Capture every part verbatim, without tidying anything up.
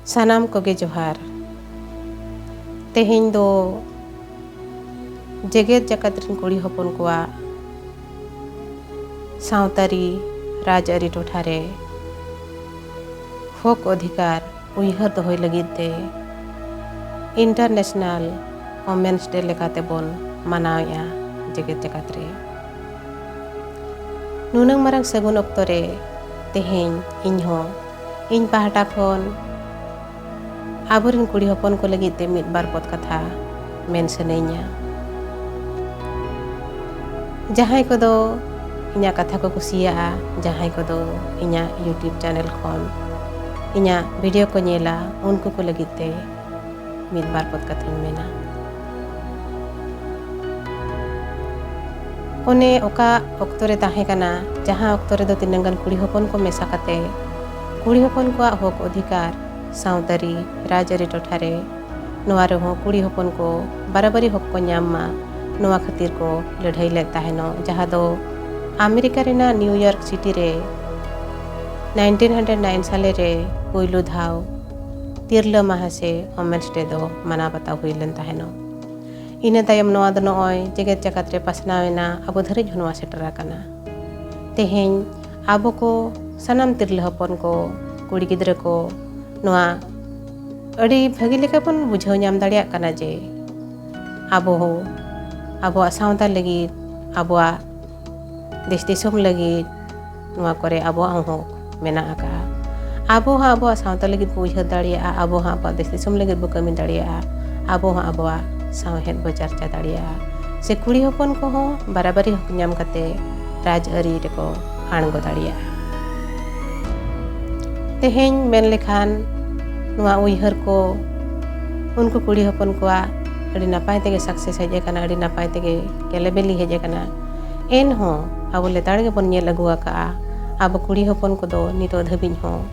ᱥᱟᱱᱟᱢ ᱠᱚᱜᱮ ᱡᱚᱦᱟᱨ᱾ ᱛᱮᱦᱮᱧ ᱫᱚ ᱡᱮᱜᱮᱛ ᱡᱟᱠᱟᱛ ᱨᱮᱱ ᱠᱩᱲᱤ ᱦᱚᱯᱚᱱ ᱠᱚᱣᱟᱜ ᱥᱟᱶᱛᱟᱨᱤ ᱨᱟᱡᱽᱟᱹᱨᱤ ᱴᱚᱴᱷᱟ ᱨᱮ ᱦᱚᱠ ᱚᱫᱷᱤᱠᱟᱨ ᱩᱭᱦᱟᱹᱨ ᱫᱚᱦᱚᱭ ᱞᱟᱹᱜᱤᱫ ᱛᱮ International Women's Day ᱞᱮᱠᱟᱛᱮ ᱵᱚᱱ ᱢᱟᱱᱟᱣᱮᱫᱼᱟ ᱡᱮᱜᱮᱛ ᱡᱟᱠᱟᱛ ᱨᱮ᱾ ᱱᱩᱱᱟᱹᱝ ᱢᱟᱨᱟᱝ ᱥᱟᱹᱜᱩᱱ ᱚᱠᱛᱚ ᱨᱮ ᱛᱮᱦᱮᱧ ᱤᱧ ᱦᱚᱸ ᱤᱧ ᱯᱟᱦᱴᱟ ᱠᱷᱚᱱ ᱟᱵᱚᱨᱮᱱ ᱠᱩᱲᱤ ᱦᱚᱯᱚᱱ ᱠᱚ ᱞᱟᱹᱜᱤᱫ ᱛᱮ ᱢᱤᱫ ᱵᱟᱨ ᱯᱚᱫ ᱠᱟᱛᱷᱟ ᱢᱮᱱ ᱥᱟᱱᱟᱧᱟ᱾ ᱡᱟᱦᱟᱸᱭ ᱠᱚᱫᱚ ᱤᱧᱟᱹᱜ ᱠᱟᱛᱷᱟ ᱠᱚ ᱠᱩᱥᱤᱭᱟᱜᱼᱟ, ᱡᱟᱦᱟᱸᱭ ᱠᱚᱫᱚ ᱤᱧᱟᱹᱜ YouTube ᱪᱮᱱᱮᱞ ᱠᱷᱚᱱ ᱤᱧᱟᱹᱜ ᱵᱷᱤᱰᱤᱭᱳ ᱠᱚ ᱧᱮᱞᱟ, ᱩᱱᱠᱩ ᱠᱚ ᱞᱟᱹᱜᱤᱫ ᱛᱮ ᱢᱤᱫ ᱵᱟᱨ ᱯᱚᱫ ᱠᱟᱛᱷᱟᱧ ᱢᱮᱱᱟ᱾ ᱚᱱᱮ ᱚᱠᱟ ᱚᱠᱛᱚ ᱨᱮ ᱛᱟᱦᱮᱸ ᱠᱟᱱᱟ, ᱡᱟᱦᱟᱸ ᱚᱠᱛᱚ ᱨᱮᱫᱚ ᱛᱤᱱᱟᱹᱝ ᱜᱟᱱ ᱠᱩᱲᱤ ᱦᱚᱯᱚᱱ ᱠᱚ ᱢᱮᱥᱟ ᱠᱟᱛᱮ ᱠᱩᱲᱤ ᱦᱚᱯᱚᱱ ᱠᱚᱣᱟᱜ ᱦᱚᱠ ᱚᱫᱷᱤᱠᱟᱨ, ᱥᱟᱶᱛᱟᱨᱤ, ᱨᱟᱡᱽᱟᱹᱨᱤ ᱴᱚᱴᱷᱟ ᱨᱮ ᱱᱚᱣᱟ ᱨᱮᱦᱚᱸ ᱠᱩᱲᱤ ᱦᱚᱯᱚᱱ ᱠᱚ ᱵᱟᱨᱟᱵᱟᱨᱤ ᱦᱚᱠ ᱠᱚ ᱧᱟᱢ ᱢᱟ, ᱱᱚᱣᱟ ᱠᱷᱟᱹᱛᱤᱨ ᱠᱚ ᱞᱟᱹᱲᱦᱟᱹᱭ ᱞᱮᱫ ᱛᱟᱦᱮᱱᱚᱜ, ᱡᱟᱦᱟᱸ ᱫᱚ ᱟᱢᱮᱨᱤᱠᱟ ᱨᱮᱱᱟᱜ ᱱᱤᱭᱩ ᱭᱚᱨᱠ ᱥᱤᱴᱤ ᱨᱮ nineteen hundred nine ᱥᱟᱞᱮ ᱨᱮ ᱯᱩᱭᱞᱩ ᱫᱷᱟᱣ ᱛᱤᱨᱞᱟᱹ ᱢᱟᱦᱟ ᱥᱮ Women's Day ᱫᱚ ᱢᱟᱱᱟᱣ ᱵᱟᱛᱟᱣ ᱦᱩᱭ ᱞᱮᱱ ᱛᱟᱦᱮᱱᱚᱜ᱾ ᱤᱱᱟᱹ ᱛᱟᱭᱚᱢ ᱱᱚᱣᱟ ᱫᱚ ᱱᱚᱜᱼᱚᱭ ᱡᱮᱜᱮᱛ ᱡᱟᱠᱟᱛ ᱨᱮ ᱯᱟᱥᱱᱟᱣ ᱮᱱᱟ, ᱟᱵᱚ ᱫᱷᱟᱹᱨᱤᱡ ᱦᱚᱸ ᱱᱚᱣᱟ ᱥᱮᱴᱮᱨ ᱟᱠᱟᱱᱟ᱾ ᱛᱮᱦᱮᱧ ᱟᱵᱚ ᱠᱚ ᱥᱟᱱᱟᱢ ᱛᱤᱨᱞᱟᱹ ᱦᱚᱯᱚᱱ ᱠᱚ, ᱠᱩᱲᱤ ᱜᱤᱫᱽᱨᱟᱹ ᱠᱚ ᱱᱚᱣᱟ ᱟᱹᱰᱤ ᱵᱷᱟᱹᱜᱤ ᱞᱮᱠᱟ ᱵᱚᱱ ᱵᱩᱡᱷᱟᱹᱣ ᱧᱟᱢ ᱫᱟᱲᱮᱭᱟᱜ ᱠᱟᱱᱟ ᱡᱮ ᱟᱵᱚ ᱦᱚᱸ ᱟᱵᱚᱣᱟᱜ ᱥᱟᱶᱛᱟ ᱞᱟᱹᱜᱤᱫ, ᱟᱵᱚᱣᱟᱜ ᱫᱮᱥ ᱫᱤᱥᱚᱢ ᱞᱟᱹᱜᱤᱫ ᱱᱚᱣᱟ ᱠᱚᱨᱮ ᱟᱵᱚᱣᱟᱜ ᱦᱚᱸ ᱦᱚᱠ ᱢᱮᱱᱟᱜ ᱟᱠᱟᱫᱼᱟ᱾ ᱟᱵᱚ ᱦᱚᱸ ᱟᱵᱚᱣᱟᱜ ᱥᱟᱶᱛᱟ ᱞᱟᱹᱜᱤᱫ ᱵᱚ ᱩᱭᱦᱟᱹᱨ ᱫᱟᱲᱮᱭᱟᱜᱼᱟ, ᱟᱵᱚ ᱦᱚᱸ ᱟᱵᱚᱣᱟᱜ ᱫᱮᱥ ᱫᱤᱥᱚᱢ ᱞᱟᱹᱜᱤᱫ ᱵᱚ ᱠᱟᱹᱢᱤ ᱫᱟᱲᱮᱭᱟᱜᱼᱟ, ᱟᱵᱚ ᱦᱚᱸ ᱟᱵᱚᱣᱟᱜ ᱥᱟᱶᱦᱮᱫ ᱵᱚ ᱪᱟᱨᱪᱟ ᱫᱟᱲᱮᱭᱟᱜᱼᱟ, ᱥᱮ ᱠᱩᱲᱤ ᱦᱚᱯᱚᱱ ᱠᱚᱦᱚᱸ ᱵᱟᱨᱟᱵᱟᱨᱤ ᱦᱚᱠ ᱧᱟᱢ ᱠᱟᱛᱮ ᱨᱟᱡᱽᱟᱹᱨᱤ ᱨᱮᱠᱚ ᱟᱬᱜᱚ ᱫᱟᱲᱮᱭᱟᱜᱼᱟ᱾ ᱛᱮᱦᱮᱧ ᱢᱮᱱ ᱞᱮᱠᱷᱟᱱ ᱱᱚᱣᱟ ᱩᱭᱦᱟᱹᱨ ᱠᱚ ᱩᱱᱠᱩ ᱠᱩᱲᱤ ᱦᱚᱯᱚᱱ ᱠᱚᱣᱟᱜ ᱟᱹᱰᱤ ᱱᱟᱯᱟᱭ ᱛᱮᱜᱮ ᱥᱟᱠᱥᱮᱥ ᱦᱮᱡ ᱟᱠᱟᱱᱟ, ᱟᱹᱰᱤ ᱱᱟᱯᱟᱭ ᱛᱮᱜᱮ ᱠᱮᱞᱮᱵᱮᱞᱤ ᱦᱮᱡ ᱟᱠᱟᱱᱟ᱾ ᱮᱱᱦᱚᱸ ᱟᱵᱚ ᱞᱮᱛᱟᱲ ᱜᱮᱵᱚᱱ ᱧᱮᱞ ᱟᱹᱜᱩ ᱟᱠᱟᱫᱼᱟ, ᱟᱵᱚ ᱠᱩᱲᱤ ᱦᱚᱯᱚᱱ ᱠᱚᱫᱚ ᱱᱤᱛᱚᱜ ᱫᱷᱟᱹᱵᱤᱡ ᱦᱚᱸ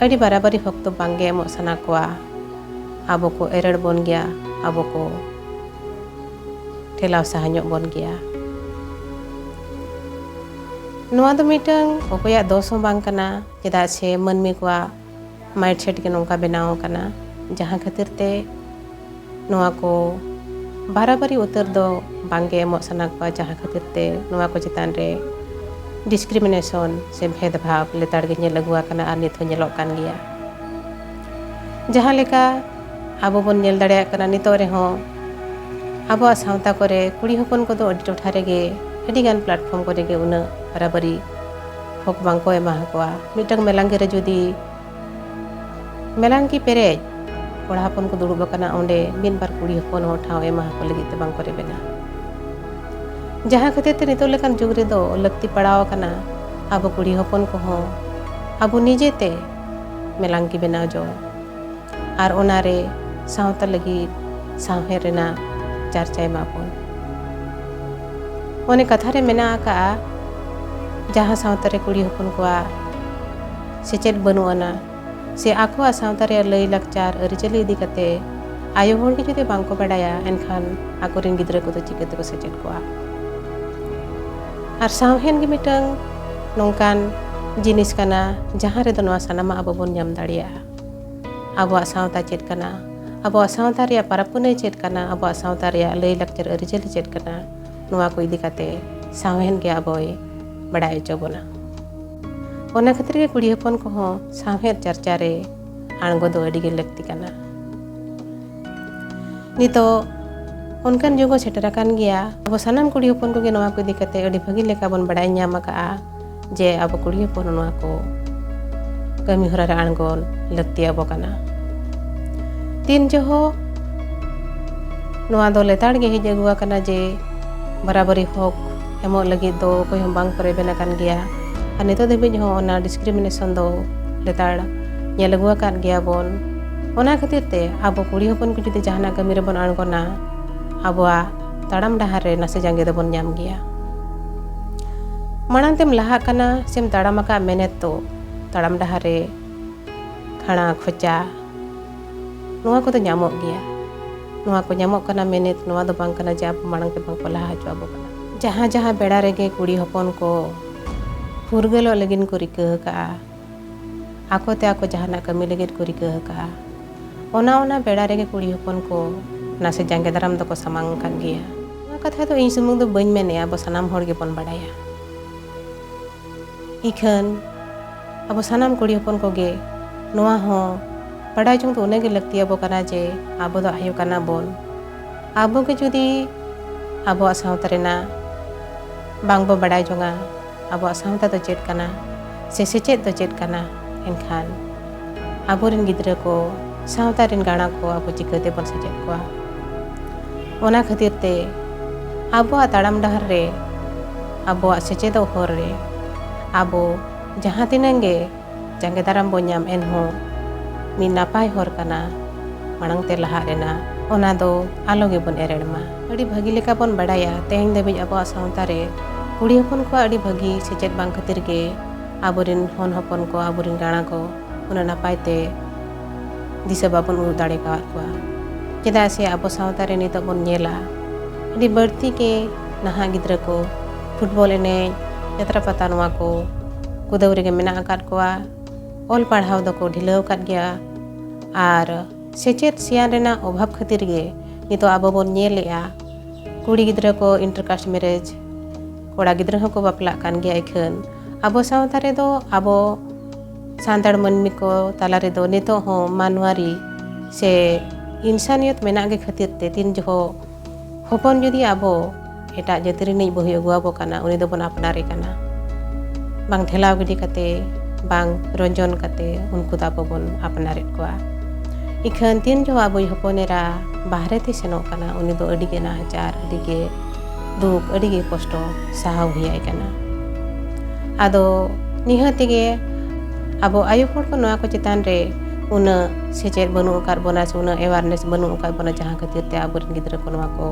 ᱟᱹᱰᱤ ᱵᱟᱨᱟᱵᱟᱨᱤ ᱦᱚᱠ ᱫᱚ ᱵᱟᱝᱜᱮ ᱮᱢᱚᱜ ᱥᱟᱱᱟ ᱠᱚᱣᱟ᱾ ᱟᱵᱚ ᱠᱚ ᱮᱨᱮᱲ ᱵᱚᱱ ᱜᱮᱭᱟ, ᱟᱵᱚ ᱠᱚ ᱴᱷᱮᱞᱟᱣ ᱥᱟᱦᱟ ᱧᱚᱜ ᱵᱚᱱ ᱜᱮᱭᱟ᱾ ᱱᱚᱣᱟ ᱫᱚ ᱢᱤᱫᱴᱟᱝ ᱚᱠᱚᱭᱟᱜ ᱫᱚᱥ ᱦᱚᱸ ᱵᱟᱝ ᱠᱟᱱᱟ, ᱪᱮᱫᱟᱜ ᱥᱮ ᱢᱟᱹᱱᱢᱤ ᱠᱚᱣᱟᱜ ᱢᱟᱭᱤᱱᱰᱥᱮᱴ ᱜᱮ ᱱᱚᱝᱠᱟ ᱵᱮᱱᱟᱣ ᱟᱠᱟᱱᱟ, ᱡᱟᱦᱟᱸ ᱠᱷᱟᱹᱛᱤᱨ ᱛᱮ ᱱᱚᱣᱟ ᱠᱚ ᱵᱟᱨᱟᱵᱟᱨᱤ ᱩᱛᱟᱹᱨ ᱫᱚ ᱵᱟᱝᱜᱮ ᱮᱢᱚᱜ ᱥᱟᱱᱟ ᱠᱚᱣᱟ, ᱡᱟᱦᱟᱸ ᱠᱷᱟᱹᱛᱤᱨ ᱛᱮ ᱱᱚᱣᱟ ᱠᱚ ᱪᱮᱛᱟᱱ ᱨᱮ ᱰᱤᱥᱠᱨᱤᱢᱤᱱᱮᱥᱚᱱ ᱥᱮ ᱵᱷᱮᱫᱽᱵᱷᱟᱵᱽ ᱞᱮᱛᱟᱲ ᱜᱮ ᱧᱮᱞ ᱟᱹᱜᱩ ᱟᱠᱟᱱᱟ ᱟᱨ ᱱᱤᱛ ᱦᱚᱸ ᱧᱮᱞᱚᱜ ᱠᱟᱱ ᱜᱮᱭᱟ᱾ ᱡᱟᱦᱟᱸ ᱞᱮᱠᱟ ᱟᱵᱚ ᱵᱚᱱ ᱧᱮᱞ ᱫᱟᱲᱮᱭᱟᱜ ᱠᱟᱱᱟ, ᱱᱤᱛᱚᱜ ᱨᱮᱦᱚᱸ ᱟᱵᱚᱣᱟᱜ ᱥᱟᱶᱛᱟ ᱠᱚᱨᱮ ᱠᱩᱲᱤ ᱦᱚᱯᱚᱱ ᱠᱚᱫᱚ ᱟᱹᱰᱤ ᱴᱚᱴᱷᱟ ᱨᱮᱜᱮ, ᱟᱹᱰᱤᱜᱟᱱ ᱯᱞᱟᱴᱯᱷᱚᱨᱢ ᱠᱚᱨᱮ ᱜᱮ ᱩᱱᱟᱹᱜ ᱵᱟᱨᱟᱵᱟᱨᱤ ᱦᱚᱠ ᱵᱟᱝᱠᱚ ᱮᱢᱟ ᱠᱚᱣᱟ᱾ ᱢᱤᱫᱴᱟᱝ ᱢᱮᱞᱟᱝᱜᱤ ᱨᱮ ᱡᱩᱫᱤ ᱢᱮᱞᱟᱝᱜᱤ ᱯᱮᱨᱮᱡ ᱠᱚᱲᱟ ᱦᱚᱯᱚᱱ ᱠᱚ ᱫᱩᱲᱩᱵ ᱟᱠᱟᱱᱟ, ᱚᱸᱰᱮ ᱢᱤᱫ ᱵᱟᱨ ᱠᱩᱲᱤ ᱦᱚᱯᱚᱱ ᱦᱚᱸ ᱴᱷᱟᱶ ᱮᱢᱟ ᱠᱚ ᱞᱟᱹᱜᱤᱫ ᱛᱮ ᱵᱟᱝᱠᱚ ᱨᱮᱵᱮᱱᱟ᱾ ᱡᱟᱦᱟᱸ ᱠᱷᱟᱹᱛᱤᱨ ᱛᱮ ᱱᱤᱛᱚᱜ ᱞᱮᱠᱟᱱ ᱡᱩᱜᱽ ᱨᱮᱫᱚ ᱞᱟᱹᱠᱛᱤ ᱯᱟᱲᱟᱣ ᱟᱠᱟᱱᱟ ᱟᱵᱚ ᱠᱩᱲᱤ ᱦᱚᱯᱚᱱ ᱠᱚᱦᱚᱸ ᱟᱵᱚ ᱱᱤᱡᱮᱛᱮ ᱢᱮᱞᱟᱝᱜᱤ ᱵᱮᱱᱟᱣ ᱡᱚᱝ ᱟᱨ ᱚᱱᱟᱨᱮ ᱥᱟᱶᱛᱟ ᱞᱟᱹᱜᱤᱫ ᱥᱟᱶᱦᱮᱫ ᱨᱮᱱᱟᱜ ᱪᱟᱨᱪᱟᱭ ᱢᱟᱵᱚᱱ᱾ ᱚᱱᱮ ᱠᱟᱛᱷᱟ ᱨᱮ ᱢᱮᱱᱟᱜ ᱟᱠᱟᱜᱼᱟ, ᱡᱟᱦᱟᱸ ᱥᱟᱶᱛᱟ ᱨᱮ ᱠᱩᱲᱤ ᱦᱚᱯᱚᱱ ᱠᱚᱣᱟᱜ ᱥᱮᱪᱮᱫ ᱵᱟᱹᱱᱩᱜ ᱟᱱᱟ ᱥᱮ ᱟᱠᱚᱣᱟᱜ ᱥᱟᱶᱛᱟ ᱨᱮᱭᱟᱜ ᱞᱟᱹᱭ ᱞᱟᱠᱪᱟᱨ ᱟᱹᱨᱤᱪᱟᱹᱞᱤ ᱤᱫᱤ ᱠᱟᱛᱮ ᱟᱭᱳ ᱦᱚᱲ ᱜᱮ ᱡᱩᱫᱤ ᱵᱟᱝᱠᱚ ᱵᱟᱰᱟᱭᱟ, ᱮᱱᱠᱷᱟᱱ ᱟᱠᱚᱨᱮᱱ ᱜᱤᱫᱽᱨᱟᱹ ᱠᱚᱫᱚ ᱪᱤᱠᱟᱹ ᱛᱮᱠᱚ ᱥᱮᱪᱮᱫ ᱠᱚᱣᱟ? ᱟᱨ ᱥᱟᱶᱦᱮᱫ ᱜᱮ ᱢᱤᱫᱴᱟᱝ ᱱᱚᱝᱠᱟᱱ ᱡᱤᱱᱤᱥ ᱠᱟᱱᱟ, ᱡᱟᱦᱟᱸ ᱨᱮᱫᱚ ᱱᱚᱣᱟ ᱥᱟᱱᱟᱢᱟᱜ ᱟᱵᱚ ᱵᱚᱱ ᱧᱟᱢ ᱫᱟᱲᱮᱭᱟᱜᱼᱟ᱾ ᱟᱵᱚᱣᱟᱜ ᱥᱟᱶᱛᱟ ᱪᱮᱫ ᱠᱟᱱᱟ, ᱟᱵᱚᱣᱟᱜ ᱥᱟᱶᱛᱟ ᱨᱮᱭᱟᱜ ᱯᱚᱨᱚᱵᱽ ᱯᱩᱱᱟᱹᱭ ᱪᱮᱫ ᱠᱟᱱᱟ, ᱟᱵᱚᱣᱟᱜ ᱥᱟᱶᱛᱟ ᱨᱮᱭᱟᱜ ᱞᱟᱹᱭ ᱞᱟᱠᱪᱟᱨ ᱟᱹᱨᱤᱪᱟᱹᱞᱤ ᱪᱮᱫ ᱠᱟᱱᱟ, ᱱᱚᱣᱟ ᱠᱚ ᱤᱫᱤ ᱠᱟᱛᱮ ᱥᱟᱶᱦᱮᱫ ᱜᱮ ᱟᱵᱚᱭ ᱵᱟᱲᱟᱭ ᱦᱚᱪᱚ ᱵᱚᱱᱟ᱾ ᱚᱱᱟ ᱠᱷᱟᱹᱛᱤᱨ ᱜᱮ ᱠᱩᱲᱤ ᱦᱚᱯᱚᱱ ᱠᱚᱦᱚᱸ ᱥᱟᱶᱦᱮᱫ ᱪᱟᱨᱪᱟ ᱨᱮ ᱟᱬᱜᱚ ᱫᱚ ᱟᱹᱰᱤ ᱜᱮ ᱞᱟᱹᱠᱛᱤ ᱠᱟᱱᱟ᱾ ᱱᱤᱛᱚᱜ ᱚᱱᱠᱟᱱ ᱡᱩᱜᱽ ᱦᱚᱸ ᱥᱮᱴᱮᱨ ᱟᱠᱟᱱ ᱜᱮᱭᱟ, ᱟᱵᱚ ᱥᱟᱱᱟᱢ ᱠᱩᱲᱤ ᱦᱚᱯᱚᱱ ᱠᱚᱜᱮ ᱱᱚᱣᱟ ᱠᱚ ᱤᱫᱤ ᱠᱟᱛᱮ ᱟᱹᱰᱤ ᱵᱷᱟᱹᱜᱤ ᱞᱮᱠᱟ ᱵᱚᱱ ᱵᱟᱲᱟᱭ ᱧᱟᱢ ᱟᱠᱟᱫᱼᱟ ᱡᱮ ᱟᱵᱚ ᱠᱩᱲᱤ ᱦᱚᱯᱚᱱ ᱱᱚᱣᱟ ᱠᱚ ᱠᱟᱹᱢᱤ ᱦᱚᱨᱟ ᱨᱮ ᱟᱬᱜᱚᱱ ᱞᱟᱹᱠᱛᱤ ᱟᱵᱚ ᱠᱟᱱᱟ᱾ ᱛᱤᱱ ᱡᱚᱦᱚᱜ ᱱᱚᱣᱟ ᱫᱚ ᱞᱮᱛᱟᱲ ᱜᱮ ᱦᱮᱡ ᱟᱹᱜᱩ ᱟᱠᱟᱱᱟ ᱡᱮ ᱵᱟᱨᱟᱵᱟᱨᱤ ᱦᱚᱠ ᱮᱢᱚᱜ ᱞᱟᱹᱜᱤᱫ ᱫᱚ ᱚᱠᱚᱭ ᱦᱚᱸ ᱵᱟᱝ ᱠᱚ ᱨᱮᱵᱮᱱ ᱟᱠᱟᱱ ᱜᱮᱭᱟ᱾ ᱟᱨ ᱱᱤᱛᱚᱜ ᱫᱷᱟᱹᱵᱤᱡ ᱦᱚᱸ ᱚᱱᱟ ᱰᱤᱥᱠᱨᱤᱢᱤᱱᱮᱥᱚᱱ ᱫᱚ ᱞᱮᱛᱟᱲ ᱧᱮᱞ ᱟᱹᱜᱩ ᱟᱠᱟᱫ ᱜᱮᱭᱟ ᱵᱚᱱ᱾ ᱚᱱᱟ ᱠᱷᱟᱹᱛᱤᱨ ᱛᱮ ᱟᱵᱚ ᱠᱩᱲᱤ ᱦᱚᱯᱚᱱ ᱠᱚ ᱡᱩᱫᱤ ᱡᱟᱦᱟᱱᱟᱜ ᱠᱟᱹᱢᱤ ᱨᱮᱵᱚᱱ ᱟᱬᱜᱚᱱᱟ, ᱟᱵᱚᱣᱟᱜ ᱛᱟᱲᱟᱢ ᱰᱟᱦᱟᱨ ᱨᱮ ᱱᱟᱥᱮ ᱡᱟᱸᱜᱮ ᱫᱚᱵᱚᱱ ᱧᱟᱢ ᱜᱮᱭᱟ᱾ ᱢᱟᱲᱟᱝ ᱛᱮᱢ ᱞᱟᱦᱟᱜ ᱠᱟᱱᱟ ᱥᱮᱢ ᱛᱟᱲᱟᱢ ᱟᱠᱟᱫ ᱢᱮᱱᱮᱛ ᱫᱚ ᱛᱟᱲᱟᱢ ᱰᱟᱦᱟᱨ ᱨᱮ ᱠᱷᱟᱲᱟ ᱠᱷᱚᱪᱟ ᱱᱚᱣᱟ ᱠᱚᱫᱚ ᱧᱟᱢᱚᱜ ᱜᱮᱭᱟ᱾ ᱱᱚᱣᱟ ᱠᱚ ᱧᱟᱢᱚᱜ ᱠᱟᱱᱟ ᱢᱮᱱᱮᱛ ᱱᱚᱣᱟ ᱫᱚ ᱵᱟᱝ ᱠᱟᱱᱟ ᱡᱮ ᱟᱵᱚ ᱢᱟᱲᱟᱝ ᱛᱮ ᱵᱟᱝ ᱠᱚ ᱞᱟᱦᱟ ᱦᱚᱪᱚ ᱟᱵᱚ ᱠᱟᱱᱟ᱾ ᱡᱟᱦᱟᱸ ᱡᱟᱦᱟᱸ ᱵᱮᱲᱟ ᱨᱮᱜᱮ ᱠᱩᱲᱤ ᱦᱚᱯᱚᱱ ᱠᱚ ᱯᱷᱩᱨᱜᱟᱹᱞᱚᱜ ᱞᱟᱹᱜᱤᱫ ᱠᱚ ᱨᱤᱠᱟᱹ ᱟᱠᱟᱫᱼᱟ, ᱟᱠᱚ ᱛᱮ ᱟᱠᱚ ᱡᱟᱦᱟᱱᱟᱜ ᱠᱟᱹᱢᱤ ᱞᱟᱹᱜᱤᱫ ᱠᱚ ᱨᱤᱠᱟᱹ ᱟᱠᱟᱫᱼᱟ, ᱚᱱᱟ ᱚᱱᱟ ᱵᱮᱲᱟ ᱨᱮᱜᱮ ᱠᱩᱲᱤ ᱦᱚᱯᱚᱱ ᱠᱚ ᱱᱟᱥᱮ ᱡᱟᱸᱜᱮ ᱫᱟᱨᱟᱢ ᱫᱚᱠᱚ ᱥᱟᱢᱟᱝ ᱟᱠᱟᱫ ᱜᱮᱭᱟ᱾ ᱱᱚᱣᱟ ᱠᱟᱛᱷᱟ ᱫᱚ ᱤᱧ ᱥᱩᱢᱩᱝ ᱫᱚ ᱵᱟᱹᱧ ᱢᱮᱱᱮᱫᱼᱟ, ᱟᱵᱚ ᱥᱟᱱᱟᱢ ᱦᱚᱲ ᱜᱮᱵᱚᱱ ᱵᱟᱲᱟᱭᱟ᱾ ᱤᱠᱷᱟᱹᱱ ᱟᱵᱚ ᱥᱟᱱᱟᱢ ᱠᱩᱲᱤ ᱦᱚᱯᱚᱱ ᱠᱚᱜᱮ ᱱᱚᱣᱟ ᱦᱚᱸ ᱵᱟᱰᱟᱭ ᱡᱚᱝ ᱫᱚ ᱩᱱᱟᱹᱜ ᱜᱮ ᱞᱟᱹᱠᱛᱤ ᱟᱵᱚ ᱠᱟᱱᱟ ᱡᱮ ᱟᱵᱚ ᱫᱚ ᱟᱭᱳ ᱠᱟᱱᱟ ᱵᱚᱱ᱾ ᱟᱵᱚ ᱜᱮ ᱡᱩᱫᱤ ᱟᱵᱚᱣᱟᱜ ᱥᱟᱶᱛᱟ ᱨᱮᱱᱟᱜ ᱵᱟᱝ ᱵᱚ ᱵᱟᱰᱟᱭ ᱡᱚᱝᱟ, ᱟᱵᱚᱣᱟᱜ ᱥᱟᱶᱛᱟ ᱫᱚ ᱪᱮᱫ ᱠᱟᱱᱟ ᱥᱮ ᱥᱮᱪᱮᱫ ᱫᱚ ᱪᱮᱫ ᱠᱟᱱᱟ, ᱮᱱᱠᱷᱟᱱ ᱟᱵᱚᱨᱮᱱ ᱜᱤᱫᱽᱨᱟᱹ ᱠᱚ, ᱥᱟᱶᱛᱟ ᱨᱮᱱ ᱜᱟᱬᱟ ᱠᱚ ᱟᱵᱚ ᱪᱤᱠᱟᱹ ᱛᱮᱵᱚᱱ ᱥᱮᱪᱮᱫ ᱠᱚᱣᱟ? ᱚᱱᱟ ᱠᱷᱟᱹᱛᱤᱨ ᱛᱮ ᱟᱵᱚᱣᱟᱜ ᱛᱟᱲᱟᱢ ᱰᱟᱦᱟᱨ ᱨᱮ ᱟᱵᱚᱣᱟᱜ ᱥᱮᱪᱮᱫᱚᱜ ᱦᱚᱨ ᱨᱮ ᱟᱵᱚ ᱡᱟᱦᱟᱸ ᱛᱤᱱᱟᱹᱜ ᱜᱮ ᱡᱟᱸᱜᱮ ᱫᱟᱨᱟᱢ ᱵᱚᱱ ᱧᱟᱢ ᱮᱱᱦᱚᱸ ᱢᱤᱫ ᱱᱟᱯᱟᱭ ᱦᱚᱨ ᱠᱟᱱᱟ ᱢᱟᱲᱟᱝ ᱛᱮ ᱞᱟᱦᱟᱜ ᱨᱮᱱᱟᱜ᱾ ᱚᱱᱟ ᱫᱚ ᱟᱞᱚ ᱜᱮᱵᱚᱱ ᱮᱨᱮᱲ ᱢᱟ᱾ ᱟᱹᱰᱤ ᱵᱷᱟᱹᱜᱤ ᱞᱮᱠᱟ ᱵᱚᱱ ᱵᱟᱰᱟᱭᱟ, ᱛᱮᱦᱮᱧ ᱫᱷᱟᱹᱵᱤᱡ ᱟᱵᱚᱣᱟᱜ ᱥᱟᱶᱛᱟ ᱨᱮ ᱠᱩᱲᱤ ᱦᱚᱯᱚᱱ ᱠᱚᱣᱟᱜ ᱟᱹᱰᱤ ᱵᱷᱟᱹᱜᱤ ᱥᱮᱪᱮᱫ ᱵᱟᱝ ᱠᱷᱟᱹᱛᱤᱨ ᱜᱮ ᱟᱵᱚᱨᱮᱱ ᱦᱚᱱ ᱦᱚᱯᱚᱱ ᱠᱚ, ᱟᱵᱚᱨᱮᱱ ᱜᱟᱬᱟ ᱠᱚ ᱩᱱᱟᱹᱜ ᱱᱟᱯᱟᱭ ᱛᱮ ᱫᱤᱥᱟᱹ ᱵᱟᱵᱚᱱ ᱩᱫᱩᱜ ᱫᱟᱲᱮ ᱠᱟᱣᱟᱫ ᱠᱚᱣᱟ᱾ ᱪᱮᱫᱟᱜ ᱥᱮ ᱟᱵᱚ ᱥᱟᱶᱛᱟ ᱨᱮ ᱱᱤᱛᱚᱜ ᱵᱚᱱ ᱧᱮᱞᱟ, ᱟᱹᱰᱤ ᱵᱟᱹᱲᱛᱤ ᱜᱮ ᱱᱟᱦᱟᱜ ᱜᱤᱫᱽᱨᱟᱹ ᱠᱚ ᱯᱷᱩᱴᱵᱚᱞ ᱮᱱᱮᱡ, ᱡᱟᱛᱨᱟ ᱯᱟᱛᱟ, ᱱᱚᱣᱟ ᱠᱚ ᱠᱩᱫᱟᱹᱣ ᱨᱮᱜᱮ ᱢᱮᱱᱟᱜ ᱟᱠᱟᱫ ᱠᱚᱣᱟ᱾ ᱚᱞ ᱯᱟᱲᱦᱟᱣ ᱫᱚᱠᱚ ᱰᱷᱤᱞᱟᱹᱣ ᱟᱠᱟᱫ ᱜᱮᱭᱟ ᱟᱨ ᱥᱮᱪᱮᱫ ᱥᱮᱭᱟᱱ ᱨᱮᱱᱟᱜ ᱚᱵᱷᱟᱵᱽ ᱠᱷᱟᱹᱛᱤᱨ ᱜᱮ ᱱᱤᱛᱚᱜ ᱟᱵᱚ ᱵᱚᱱ ᱧᱮᱞᱮᱜᱼᱟ, ᱠᱩᱲᱤ ᱜᱤᱫᱽᱨᱟᱹ ᱠᱚ inter caste marriage, ᱠᱚᱲᱟ ᱜᱤᱫᱽᱨᱟᱹ ᱦᱚᱸᱠᱚ ᱵᱟᱯᱞᱟᱜ ᱠᱟᱱ ᱜᱮᱭᱟ᱾ ᱤᱠᱷᱟᱹᱱ ᱟᱵᱚ ᱥᱟᱶᱛᱟ ᱨᱮᱫᱚ ᱟᱵᱚ ᱥᱟᱱᱛᱟᱲ ᱢᱟᱹᱱᱢᱤ ᱠᱚ ᱛᱟᱞᱟ ᱨᱮᱫᱚ ᱱᱤᱛᱚᱜ ᱦᱚᱸ ᱢᱟᱱᱣᱟᱨᱤ ᱥᱮ ᱤᱱᱥᱟᱱᱤᱭᱚᱛ ᱢᱮᱱᱟᱜ ᱜᱮ ᱠᱷᱟᱹᱛᱤᱨ ᱛᱮ ᱛᱤᱱ ᱡᱚᱦᱚᱜ ᱦᱚᱯᱚᱱ ᱡᱩᱫᱤ ᱟᱵᱚ ᱮᱴᱟᱜ ᱡᱟᱹᱛᱤ ᱨᱤᱱᱤᱡ ᱵᱟᱹᱦᱩᱭ ᱟᱹᱜᱩ ᱟᱵᱚ ᱠᱟᱱᱟ, ᱩᱱᱤ ᱫᱚᱵᱚᱱ ᱟᱯᱱᱟᱨᱮ ᱠᱟᱱᱟ᱾ ᱵᱟᱝ ᱴᱷᱮᱞᱟᱣ ᱜᱤᱰᱤ ᱠᱟᱛᱮ, ᱵᱟᱝ ᱨᱚᱸᱡᱚᱱ ᱠᱟᱛᱮ ᱩᱱᱠᱩ ᱫᱚ ᱟᱵᱚ ᱵᱚᱱ ᱟᱯᱱᱟᱨᱮᱫ ᱠᱚᱣᱟ᱾ ᱤᱠᱷᱟᱹᱱ ᱛᱤᱱ ᱡᱚᱦᱚᱜ ᱟᱵᱚᱭᱤᱡ ᱦᱚᱯᱚᱱ ᱮᱨᱟ ᱵᱟᱦᱨᱮ ᱛᱮ ᱥᱮᱱᱚᱜ ᱠᱟᱱᱟ, ᱩᱱᱤ ᱫᱚ ᱟᱹᱰᱤ ᱜᱮ ᱱᱟᱦᱟᱪᱟᱨ, ᱟᱹᱰᱤ ᱜᱮ ᱫᱩᱠ, ᱟᱹᱰᱤ ᱜᱮ ᱠᱚᱥᱴᱚ ᱥᱟᱦᱟᱣ ᱦᱩᱭᱟᱭ ᱠᱟᱱᱟ᱾ ᱟᱫᱚ ᱱᱤᱦᱟᱹᱛ ᱜᱮ ᱟᱵᱚ ᱟᱭᱳ ᱦᱚᱲ ᱠᱚ ᱱᱚᱣᱟ ᱠᱚ ᱪᱮᱛᱟᱱ ᱨᱮ ᱩᱱᱟᱹᱜ ᱥᱮᱪᱮᱫ ᱵᱟᱹᱱᱩᱜ ᱟᱠᱟᱫ ᱵᱚᱱᱟ ᱥᱮ ᱩᱱᱟᱹᱜ awareness ᱵᱟᱹᱱᱩᱜ ᱟᱠᱟᱫ ᱵᱚᱱᱟ, ᱡᱟᱦᱟᱸ ᱠᱷᱟᱹᱛᱤᱨ ᱛᱮ ᱟᱵᱚᱨᱮᱱ ᱜᱤᱫᱽᱨᱟᱹ ᱠᱚ ᱱᱚᱣᱟ ᱠᱚ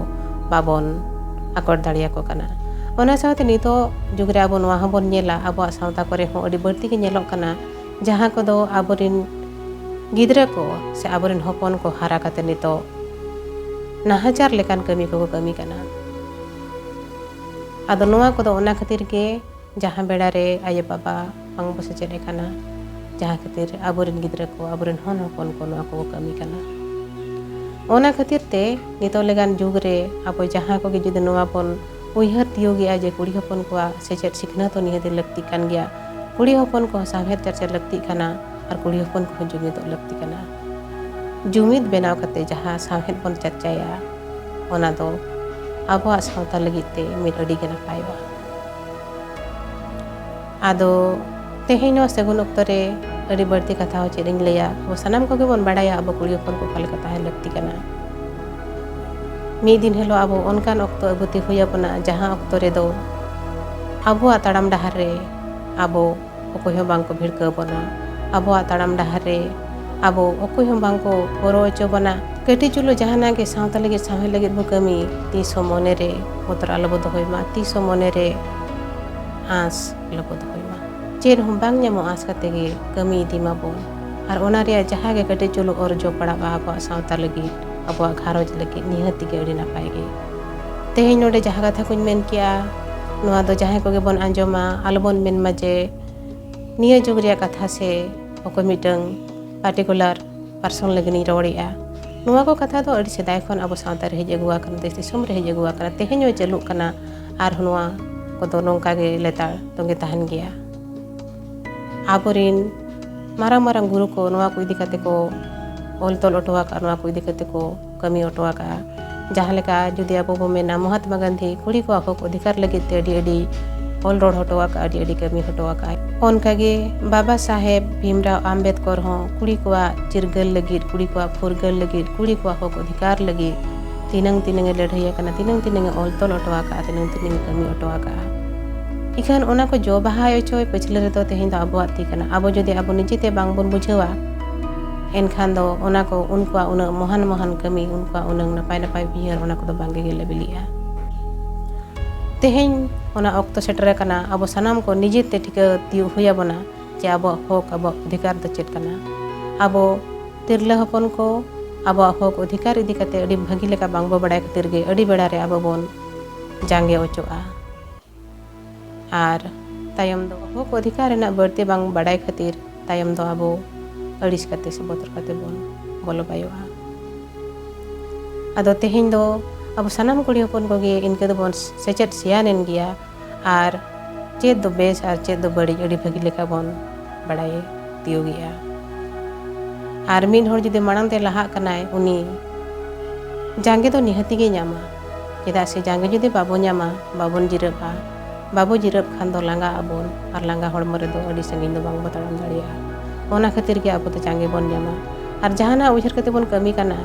ᱵᱟᱵᱚᱱ ᱟᱠᱚᱴ ᱫᱟᱲᱮᱭᱟᱠᱚ ᱠᱟᱱᱟ᱾ ᱚᱱᱟ ᱥᱟᱶᱛᱮ ᱱᱤᱛᱚᱜ ᱡᱩᱜᱽ ᱨᱮ ᱟᱵᱚ ᱱᱚᱣᱟ ᱦᱚᱸᱵᱚᱱ ᱧᱮᱞᱟ, ᱟᱵᱚᱣᱟᱜ ᱥᱟᱶᱛᱟ ᱠᱚᱨᱮ ᱦᱚᱸ ᱟᱹᱰᱤ ᱵᱟᱹᱲᱛᱤ ᱜᱮ ᱧᱮᱞᱚᱜ ᱠᱟᱱᱟ, ᱡᱟᱦᱟᱸ ᱠᱚᱫᱚ ᱟᱵᱚᱨᱮᱱ ᱜᱤᱫᱽᱨᱟᱹ ᱠᱚ ᱥᱮ ᱟᱵᱚᱨᱮᱱ ᱦᱚᱯᱚᱱ ᱠᱚ ᱦᱟᱨᱟ ᱠᱟᱛᱮ ᱱᱤᱛᱚᱜ ᱱᱟᱦᱟᱪᱟᱨ ᱞᱮᱠᱟᱱ ᱠᱟᱹᱢᱤ ᱠᱚᱠᱚ ᱠᱟᱹᱢᱤ ᱠᱟᱱᱟ᱾ ᱟᱫᱚ ᱱᱚᱣᱟ ᱠᱚᱫᱚ ᱚᱱᱟ ᱠᱷᱟᱹᱛᱤᱨ ᱜᱮ, ᱡᱟᱦᱟᱸ ᱵᱮᱲᱟ ᱨᱮ ᱟᱭᱳ ᱵᱟᱵᱟ ᱵᱟᱝ ᱵᱚ ᱥᱮᱪᱮᱫ ᱟᱠᱟᱱᱟ, ᱡᱟᱦᱟᱸ ᱠᱷᱟᱹᱛᱤᱨ ᱟᱵᱚᱨᱮᱱ ᱜᱤᱫᱽᱨᱟᱹ ᱠᱚ, ᱟᱵᱚᱨᱮᱱ ᱦᱚᱱ ᱦᱚᱯᱚᱱ ᱠᱚ ᱱᱚᱣᱟ ᱠᱚᱠᱚ ᱠᱟᱹᱢᱤ ᱠᱟᱱᱟ᱾ ᱚᱱᱟ ᱠᱷᱟᱹᱛᱤᱨ ᱛᱮ ᱱᱤᱛᱚᱜ ᱞᱮᱠᱟᱱ ᱡᱩᱜᱽ ᱨᱮ ᱟᱵᱚ ᱡᱟᱦᱟᱸ ᱠᱚᱜᱮ ᱡᱩᱫᱤ ᱱᱚᱣᱟ ᱵᱚᱱ ᱩᱭᱦᱟᱹᱨ ᱛᱤᱭᱳᱜᱮᱜᱼᱟ ᱡᱮ ᱠᱩᱲᱤ ᱦᱚᱯᱚᱱ ᱠᱚᱣᱟᱜ ᱥᱮᱪᱮᱫ ᱥᱤᱠᱷᱱᱟᱹᱛ ᱦᱚᱸ ᱱᱤᱦᱟᱹᱛ ᱞᱟᱹᱠᱛᱤᱜ ᱠᱟᱱ ᱜᱮᱭᱟ, ᱠᱩᱲᱤ ᱦᱚᱯᱚᱱ ᱠᱚᱦᱚᱸ ᱥᱟᱶᱦᱮᱫ ᱪᱟᱨᱪᱟ ᱞᱟᱹᱠᱛᱤᱜ ᱠᱟᱱᱟ, ᱟᱨ ᱠᱩᱲᱤ ᱦᱚᱯᱚᱱ ᱠᱚᱦᱚᱸ ᱡᱩᱢᱤᱫᱚᱜ ᱞᱟᱹᱠᱛᱤ ᱠᱟᱱᱟ᱾ ᱡᱩᱢᱤᱫ ᱵᱮᱱᱟᱣ ᱠᱟᱛᱮ ᱡᱟᱦᱟᱸ ᱥᱟᱶᱦᱮᱫ ᱵᱚᱱ ᱪᱟᱨᱪᱟᱭᱟ, ᱚᱱᱟ ᱫᱚ ᱟᱵᱚᱣᱟᱜ ᱥᱟᱶᱛᱟ ᱞᱟᱹᱜᱤᱫ ᱛᱮ ᱢᱤᱫ ᱟᱹᱰᱤ ᱜᱮ ᱱᱟᱯᱟᱭᱚᱜᱼᱟ᱾ ᱟᱫᱚ ᱛᱮᱦᱮᱧ ᱱᱚᱣᱟ ᱥᱟᱹᱜᱩᱱ ᱚᱠᱛᱚ ᱨᱮ ᱟᱹᱰᱤ ᱵᱟᱹᱲᱛᱤ ᱠᱟᱛᱷᱟ ᱦᱚᱸ ᱪᱮᱫ ᱤᱧ ᱞᱟᱹᱭᱟ, ᱟᱵᱚ ᱥᱟᱱᱟᱢ ᱠᱚᱜᱮ ᱵᱚᱱ ᱵᱟᱲᱟᱭᱟ ᱟᱵᱚ ᱠᱩᱲᱤ ᱦᱚᱯᱚᱱ ᱠᱚ ᱚᱠᱟ ᱞᱮᱠᱟ ᱛᱟᱦᱮᱸ ᱞᱟᱹᱠᱛᱤ ᱠᱟᱱᱟ᱾ ᱢᱤᱫ ᱫᱤᱱ ᱦᱤᱞᱳᱜ ᱟᱵᱚ ᱚᱱᱠᱟᱱ ᱚᱠᱛᱚ ᱟᱹᱜᱩᱛᱮ ᱦᱩᱭ ᱟᱵᱚᱱᱟ, ᱡᱟᱦᱟᱸ ᱚᱠᱛᱚ ᱨᱮᱫᱚ ᱟᱵᱚᱣᱟᱜ ᱛᱟᱲᱟᱢ ᱰᱟᱦᱟᱨ ᱨᱮ ᱟᱵᱚ ᱚᱠᱚᱭ ᱦᱚᱸ ᱵᱟᱝ ᱠᱚ ᱵᱷᱤᱲᱠᱟᱹᱣ ᱵᱚᱱᱟ᱾ ᱟᱵᱚᱣᱟᱜ ᱛᱟᱲᱟᱢ ᱰᱟᱦᱟᱨ ᱨᱮ ᱟᱵᱚ ᱚᱠᱚᱭ ᱦᱚᱸ ᱵᱟᱝ ᱠᱚ ᱦᱚᱨᱚ ᱦᱚᱪᱚ ᱵᱚᱱᱟ᱾ ᱠᱟᱹᱴᱤᱡ ᱪᱩᱞᱩ ᱡᱟᱦᱟᱱᱟᱜ ᱜᱮ ᱥᱟᱶᱛᱟ ᱞᱟᱹᱜᱤᱫ, ᱥᱟᱶᱦᱮᱫ ᱞᱟᱹᱜᱤᱫ ᱵᱚ ᱠᱟᱹᱢᱤ, ᱛᱤᱥ ᱦᱚᱸ ᱢᱚᱱᱮ ᱨᱮ ᱵᱚᱛᱚᱨ ᱟᱞᱚ ᱵᱚ ᱫᱚᱦᱚᱭ ᱢᱟ, ᱛᱤᱥ ᱦᱚᱸ ᱢᱚᱱᱮ ᱨᱮ ᱟᱸᱥ ᱟᱞᱚ ᱵᱚ ᱫᱚᱦᱚᱭ ᱢᱟ᱾ ᱪᱮᱫ ᱦᱚᱸ ᱵᱟᱝ ᱧᱟᱢᱚᱜ ᱟᱸᱥ ᱠᱟᱛᱮ ᱜᱮ ᱠᱟᱹᱢᱤ ᱤᱫᱤ ᱢᱟᱵᱚᱱ᱾ ᱟᱨ ᱚᱱᱟ ᱨᱮᱭᱟᱜ ᱡᱟᱦᱟᱸ ᱜᱮ ᱠᱟᱹᱴᱤᱡ ᱪᱩᱞᱩ ᱚᱨᱡᱚ ᱯᱟᱲᱟᱜᱼᱟ ᱟᱵᱚᱣᱟᱜ ᱥᱟᱶᱛᱟ ᱞᱟᱹᱜᱤᱫ, ᱟᱵᱚᱣᱟᱜ ᱜᱷᱟᱨᱚᱸᱡᱽ ᱞᱟᱹᱜᱤᱫ, ᱱᱤᱦᱟᱹᱛ ᱜᱮ ᱟᱹᱰᱤ ᱱᱟᱯᱟᱭ ᱜᱮ᱾ ᱛᱮᱦᱮᱧ ᱱᱚᱰᱮ ᱡᱟᱦᱟᱸ ᱠᱟᱛᱷᱟ ᱠᱚᱧ ᱢᱮᱱ ᱠᱮᱜᱼᱟ, ᱱᱚᱣᱟ ᱫᱚ ᱡᱟᱦᱟᱸᱭ ᱠᱚᱜᱮ ᱵᱚᱱ ᱟᱸᱡᱚᱢᱟ, ᱟᱞᱚᱵᱚᱱ ᱢᱮᱱ ᱢᱟ ᱡᱮ ᱱᱤᱭᱟᱹ ᱡᱩᱜᱽ ᱨᱮᱭᱟᱜ ᱠᱟᱛᱷᱟ ᱥᱮ ᱚᱠᱚᱭ ᱢᱤᱫᱴᱟᱝ particular person ᱞᱟᱹᱜᱤᱫ ᱤᱧ ᱨᱚᱲᱮᱜᱼᱟ᱾ ᱱᱚᱣᱟ ᱠᱚ ᱠᱟᱛᱷᱟ ᱫᱚ ᱟᱹᱰᱤ ᱥᱮᱫᱟᱭ ᱠᱷᱚᱱ ᱟᱵᱚ ᱥᱟᱶᱛᱟ ᱨᱮ ᱦᱮᱡ ᱟᱹᱜᱩ ᱟᱠᱟᱱᱟ, ᱫᱮᱥ ᱫᱤᱥᱚᱢ ᱨᱮ ᱦᱮᱡ ᱟᱹᱜᱩ ᱟᱠᱟᱱᱟ, ᱛᱮᱦᱮᱧ ᱦᱚᱸ ᱪᱟᱹᱞᱩᱜ ᱠᱟᱱᱟ᱾ ᱟᱨ ᱱᱚᱣᱟ ᱠᱚᱫᱚ ᱱᱚᱝᱠᱟ ᱜᱮ ᱞᱮᱛᱟᱲ ᱛᱚᱸᱜᱮ ᱛᱟᱦᱮᱱ ᱜᱮᱭᱟ᱾ ᱟᱵᱚᱨᱮᱱ ᱢᱟᱨᱟᱝ ᱢᱟᱨᱟᱝ ᱜᱩᱨᱩ ᱠᱚ ᱱᱚᱣᱟ ᱠᱚ ᱤᱫᱤ ᱠᱟᱛᱮ ᱠᱚ ᱚᱞ ᱛᱚᱞ ᱦᱚᱴᱚ ᱟᱠᱟᱫᱼᱟ, ᱱᱚᱣᱟ ᱠᱚ ᱤᱫᱤ ᱠᱟᱛᱮ ᱠᱚ ᱠᱟᱹᱢᱤ ᱦᱚᱴᱚ ᱟᱠᱟᱫᱼᱟ᱾ ᱡᱟᱦᱟᱸ ᱞᱮᱠᱟ ᱡᱩᱫᱤ ᱟᱵᱚ ᱵᱚ ᱢᱮᱱᱟ, ᱢᱚᱦᱟᱛᱢᱟ ᱜᱟᱱᱫᱷᱤ ᱠᱩᱲᱤ ᱠᱚᱣᱟᱜ ᱦᱚᱠ ᱚᱫᱷᱤᱠᱟᱨ ᱞᱟᱹᱜᱤᱫ ᱛᱮ ᱟᱹᱰᱤ ᱟᱹᱰᱤ ᱚᱞ ᱨᱚᱲ ᱦᱚᱴᱚ ᱟᱠᱟᱫᱼᱟ, ᱟᱹᱰᱤ ᱟᱹᱰᱤ ᱠᱟᱹᱢᱤ ᱦᱚᱴᱚ ᱟᱠᱟᱫᱼᱟᱭ᱾ ᱚᱱᱠᱟᱜᱮ ᱵᱟᱵᱟ ᱥᱟᱦᱮᱵᱽ ᱵᱷᱤᱢᱨᱟᱣ ᱟᱢᱵᱮᱫᱠᱚᱨ ᱦᱚᱸ ᱠᱩᱲᱤ ᱠᱚᱣᱟᱜ ᱪᱤᱨᱜᱟᱹᱞ ᱞᱟᱹᱜᱤᱫ, ᱠᱩᱲᱤ ᱠᱚᱣᱟᱜ ᱯᱷᱩᱨᱜᱟᱹᱞ ᱞᱟᱹᱜᱤᱫ, ᱠᱩᱲᱤ ᱠᱚᱣᱟᱜ ᱦᱚᱠ ᱚᱫᱷᱤᱠᱟᱨ ᱞᱟᱹᱜᱤᱫ ᱛᱤᱱᱟᱹᱝ ᱛᱤᱱᱟᱹᱝ ᱮ ᱞᱟᱹᱲᱦᱟᱹᱭ ᱟᱠᱟᱱᱟ, ᱛᱤᱱᱟᱹᱝ ᱛᱤᱱᱟᱹᱝ ᱮ ᱚᱞ ᱛᱚᱞ ᱦᱚᱴᱚ ᱟᱠᱟᱫᱼᱟ, ᱛᱤᱱᱟᱹᱝ ᱛᱤᱱᱟᱹᱝ ᱮ ᱠᱟᱹᱢᱤ ᱦᱚᱴᱚ ᱟᱠᱟᱫᱼᱟ᱾ ᱤᱠᱷᱟᱹᱱ ᱚᱱᱟ ᱠᱚ ᱡᱚ ᱵᱟᱦᱟ ᱚᱪᱚᱭ ᱯᱟᱹᱪᱷᱞᱟᱹ ᱨᱮᱫᱚ ᱛᱮᱦᱮᱧ ᱫᱚ ᱟᱵᱚᱣᱟᱜ ᱛᱤ ᱠᱟᱱᱟ᱾ ᱟᱵᱚ ᱡᱩᱫᱤ ᱟᱵᱚ ᱱᱤᱡᱮᱛᱮ ᱵᱟᱝ ᱵᱚᱱ ᱵᱩᱡᱷᱟᱹᱣᱟ, ᱮᱱᱠᱷᱟᱱ ᱫᱚ ᱚᱱᱟ ᱠᱚ, ᱩᱱᱠᱩᱣᱟᱜ ᱩᱱᱟᱹᱜ ᱢᱚᱦᱟᱱ ᱢᱚᱦᱟᱱ ᱠᱟᱹᱢᱤ, ᱩᱱᱠᱩᱣᱟᱜ ᱩᱱᱟᱹᱝ ᱱᱟᱯᱟᱭ ᱱᱟᱯᱟᱭ ᱩᱭᱦᱟᱹᱨ, ᱚᱱᱟ ᱠᱚᱫᱚ ᱵᱟᱝ ᱜᱮ ᱜᱮᱞᱮ ᱵᱤᱞᱤᱜᱼᱟ᱾ ᱛᱮᱦᱮᱧ ᱚᱱᱟ ᱚᱠᱛᱚ ᱥᱮᱴᱮᱨ ᱟᱠᱟᱱᱟ, ᱟᱵᱚ ᱥᱟᱱᱟᱢ ᱠᱚ ᱱᱤᱡᱮᱛᱮ ᱴᱷᱤᱠᱟᱹ ᱛᱤᱭᱳᱜ ᱦᱩᱭ ᱟᱵᱚᱱᱟ ᱡᱮ ᱟᱵᱚᱣᱟᱜ ᱦᱚᱠ, ᱟᱵᱚᱣᱟᱜ ᱚᱫᱷᱤᱠᱟᱨ ᱫᱚ ᱪᱮᱫ ᱠᱟᱱᱟ᱾ ᱟᱵᱚ ᱛᱤᱨᱞᱟᱹ ᱦᱚᱯᱚᱱ ᱠᱚ ᱟᱵᱚᱣᱟᱜ ᱦᱚᱠ ᱚᱫᱷᱤᱠᱟᱨ ᱤᱫᱤ ᱠᱟᱛᱮ ᱟᱹᱰᱤ ᱵᱷᱟᱹᱜᱤ ᱞᱮᱠᱟ ᱵᱟᱝ ᱵᱚ ᱵᱟᱲᱟᱭ ᱠᱷᱟᱹᱛᱤᱨ ᱜᱮ ᱟᱹᱰᱤ ᱵᱮᱲᱟ ᱨᱮ ᱟᱵᱚ ᱵᱚᱱ ᱡᱟᱸᱜᱮ ᱚᱪᱚᱜᱼᱟ᱾ ᱟᱨ ᱛᱟᱭᱚᱢ ᱫᱚ ᱦᱚᱠ ᱚᱫᱷᱤᱠᱟᱨ ᱨᱮᱱᱟᱜ ᱵᱟᱹᱲᱛᱤ ᱵᱟᱝ ᱵᱟᱲᱟᱭ ᱠᱷᱟᱹᱛᱤᱨ ᱛᱟᱭᱚᱢ ᱫᱚ ᱟᱵᱚ ᱟᱹᱲᱤᱥ ᱠᱟᱛᱮ ᱥᱮ ᱵᱚᱛᱚᱨ ᱠᱟᱛᱮ ᱵᱚᱱ ᱵᱚᱞᱚ ᱵᱟᱭᱚᱜᱼᱟ᱾ ᱟᱫᱚ ᱛᱮᱦᱮᱧ ᱫᱚ ᱟᱵᱚ ᱥᱟᱱᱟᱢ ᱠᱩᱲᱤ ᱦᱚᱯᱚᱱ ᱠᱚᱜᱮ ᱤᱱᱠᱟᱹ ᱫᱚᱵᱚᱱ ᱥᱮᱪᱮᱫ ᱥᱮᱭᱟᱱᱮᱱ ᱜᱮᱭᱟ, ᱟᱨ ᱪᱮᱫ ᱫᱚ ᱵᱮᱥ ᱟᱨ ᱪᱮᱫ ᱫᱚ ᱵᱟᱹᱲᱤᱡ ᱟᱹᱰᱤ ᱵᱷᱟᱹᱜᱤ ᱞᱮᱠᱟ ᱵᱚᱱ ᱵᱟᱲᱟᱭ ᱛᱤᱭᱳᱜᱮᱜᱼᱟ᱾ ᱟᱨ ᱢᱤᱫ ᱦᱚᱲ ᱡᱩᱫᱤ ᱢᱟᱲᱟᱝ ᱛᱮ ᱞᱟᱦᱟᱜ ᱠᱟᱱᱟᱭ, ᱩᱱᱤ ᱡᱟᱸᱜᱮ ᱫᱚ ᱱᱤᱦᱟᱹᱛᱤ ᱜᱮ ᱧᱟᱢᱟ᱾ ᱪᱮᱫᱟᱜ ᱥᱮ ᱡᱟᱸᱜᱮ ᱡᱩᱫᱤ ᱵᱟᱵᱚ ᱧᱟᱢᱟ, ᱵᱟᱵᱚᱱ ᱡᱤᱨᱟᱹᱜᱼᱟ, ᱵᱟᱵᱚ ᱡᱤᱨᱟᱹᱜ ᱠᱷᱟᱱ ᱫᱚ ᱞᱟᱸᱜᱟᱜ ᱟᱵᱚᱱ, ᱟᱨ ᱞᱟᱸᱜᱟ ᱦᱚᱲᱢᱚ ᱨᱮᱫᱚ ᱟᱹᱰᱤ ᱥᱟᱺᱜᱤᱧ ᱫᱚ ᱵᱟᱝᱵᱚ ᱛᱟᱲᱟᱢ ᱫᱟᱲᱮᱭᱟᱜᱼᱟ᱾ ᱚᱱᱟ ᱠᱷᱟᱹᱛᱤᱨ ᱜᱮ ᱟᱵᱚ ᱫᱚ ᱡᱟᱸᱜᱮ ᱵᱚᱱ ᱧᱟᱢᱟ᱾ ᱟᱨ ᱡᱟᱦᱟᱱᱟᱜ ᱩᱭᱦᱟᱹᱨ ᱠᱟᱛᱮ ᱵᱚᱱ ᱠᱟᱹᱢᱤ ᱠᱟᱱᱟ,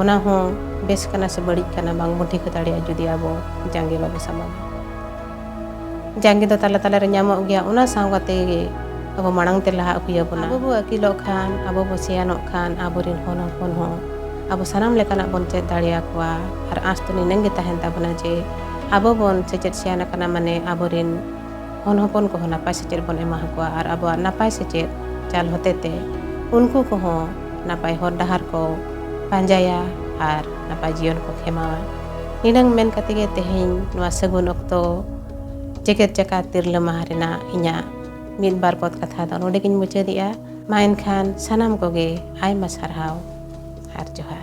ᱚᱱᱟ ᱦᱚᱸ ᱵᱮᱥ ᱠᱟᱱᱟ ᱥᱮ ᱵᱟᱹᱲᱤᱡ ᱠᱟᱱᱟ, ᱵᱟᱝᱵᱚᱱ ᱴᱷᱤᱠᱟᱹ ᱫᱟᱲᱮᱭᱟᱜᱼᱟ ᱡᱩᱫᱤ ᱟᱵᱚ ᱡᱟᱸᱜᱮ ᱵᱟᱵᱚ ᱥᱟᱢᱟᱝᱟ᱾ ᱡᱟᱸᱜᱮ ᱫᱚ ᱛᱟᱞᱟ ᱛᱟᱞᱟ ᱨᱮ ᱧᱟᱢᱚᱜ ᱜᱮᱭᱟ, ᱚᱱᱟ ᱥᱟᱶ ᱠᱟᱛᱮ ᱜᱮ ᱟᱵᱚ ᱢᱟᱲᱟᱝ ᱛᱮ ᱞᱟᱦᱟᱜ ᱦᱩᱭ ᱟᱵᱚᱱᱟ᱾ ᱟᱵᱚ ᱵᱚ ᱟᱹᱠᱤᱞᱚᱜ ᱠᱷᱟᱱ, ᱟᱵᱚ ᱵᱚ ᱥᱮᱭᱟᱱᱚᱜ ᱠᱷᱟᱱ, ᱟᱵᱚᱨᱮᱱ ᱦᱚᱱ ᱦᱚᱯᱚᱱ ᱦᱚᱸ ᱟᱵᱚ ᱥᱟᱱᱟᱢ ᱞᱮᱠᱟᱱᱟᱜ ᱵᱚᱱ ᱪᱮᱫ ᱫᱟᱲᱮᱭᱟᱠᱚᱣᱟ᱾ ᱟᱨ ᱟᱸᱥ ᱫᱚ ᱱᱤᱱᱟᱹᱝ ᱜᱮ ᱛᱟᱦᱮᱱ ᱛᱟᱵᱚᱱᱟ ᱡᱮ ᱟᱵᱚ ᱵᱚᱱ ᱥᱮᱪᱮᱫ ᱥᱮᱭᱟᱱ ᱟᱠᱟᱱᱟ, ᱢᱟᱱᱮ ᱟᱵᱚᱨᱮᱱ ᱦᱚᱱ ᱦᱚᱯᱚᱱ ᱠᱚᱦᱚᱸ ᱱᱟᱯᱟᱭ ᱥᱮᱪᱮᱫ ᱵᱚᱱ ᱮᱢᱟ ᱠᱚᱣᱟ᱾ ᱟᱨ ᱟᱵᱚᱣᱟᱜ ᱱᱟᱯᱟᱭ ᱥᱮᱪᱮᱫ ᱪᱟᱞ ᱦᱚᱛᱮᱛᱮ ᱩᱱᱠᱩ ᱠᱚᱦᱚᱸ ᱱᱟᱯᱟᱭ ᱦᱚᱨ ᱰᱟᱦᱟᱨ ᱠᱚ ᱯᱟᱸᱡᱟᱭᱟ ᱟᱨ ᱱᱟᱯᱟᱭ ᱡᱤᱭᱚᱱ ᱠᱚ ᱠᱷᱮᱢᱟᱣᱟ᱾ ᱱᱤᱱᱟᱹᱝ ᱢᱮᱱ ᱠᱟᱛᱮ ᱜᱮ ᱛᱮᱦᱮᱧ ᱱᱚᱣᱟ ᱥᱟᱹᱜᱩᱱ ᱚᱠᱛᱚ ᱡᱮᱜᱮᱛ ᱡᱟᱠᱟᱛ ᱛᱤᱨᱞᱟᱹ ᱢᱟᱦᱟ ᱨᱮᱱᱟᱜ ᱤᱧᱟᱹᱜ ᱢᱤᱫ ᱵᱟᱨ ᱯᱚᱫ ᱠᱟᱛᱷᱟ ᱫᱚ ᱱᱚᱰᱮ ᱜᱤᱧ ᱢᱩᱪᱟᱹᱫᱮᱜᱼᱟ᱾ ᱢᱟ ᱮᱱᱠᱷᱟᱱ ᱥᱟᱱᱟᱢ ᱠᱚᱜᱮ ᱟᱭᱢᱟ ᱥᱟᱨᱦᱟᱣ ᱟᱨ ᱡᱚᱦᱟᱨ᱾